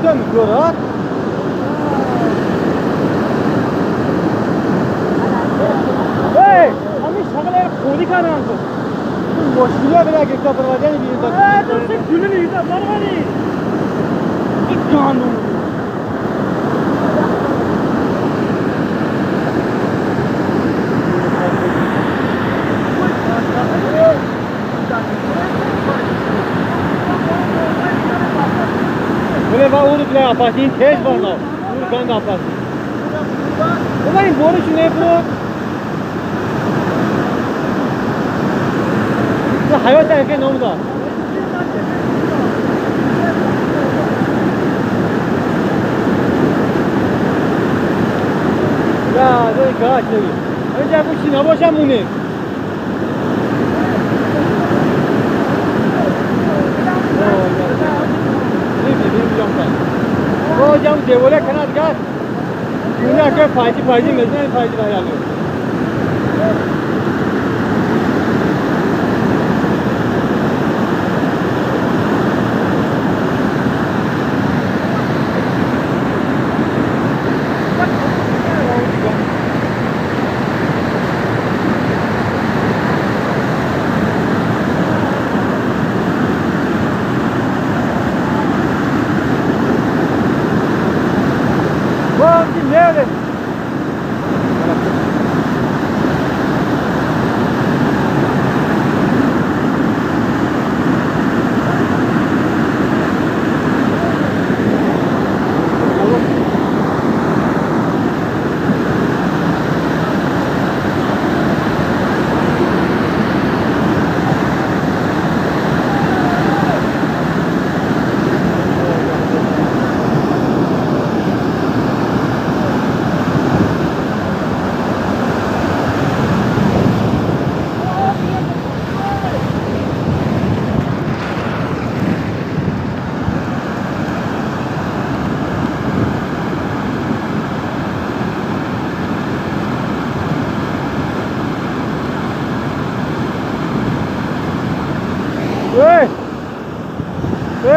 Там город. Эй, ҳамин шағала худӣ кардам ту. Мошина бира гирифта барвадани бирин дод. Э, ту се гулни гирифта барвани. Ин ганду. Böyle va uru bile apasın tez var no. Uru gand apasın. Ulan boru ne bu? Bu hayat erken oldu. Ya dur kaç dedi. Önce bu şuna boşa mune. Hocam devole kanat gaz. Dünya ke faydi faydi mezne faydi var yani. Nerede?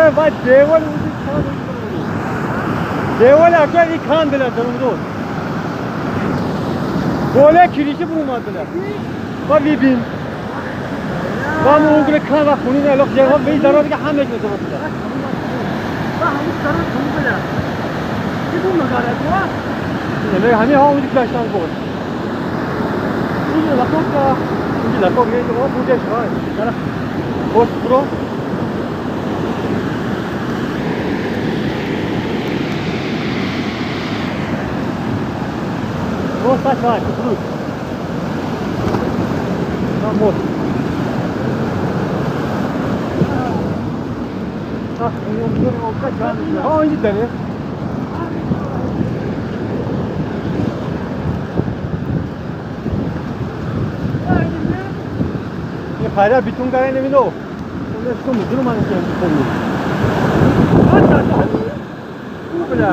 Ey, vay devol devol akar yıkandılar durumda. Böyle kirişi bulmadılar. Va bibin. Va mu kan va xuni ne lok jehon bey zarar ki hamek ne durumda. Va hamus zarar durumda. Ki bu magara bu? Ne hani ha onu dikkaçtan bu. Bu lakok ka. Bu lakok ne bu bu deş var. Boş bro. Most var, kutruk. Tam most. Ha, önce dene. Ne fayda bütün kare ne bilo. Onu şu muzlu manı ki konu. Bu bile.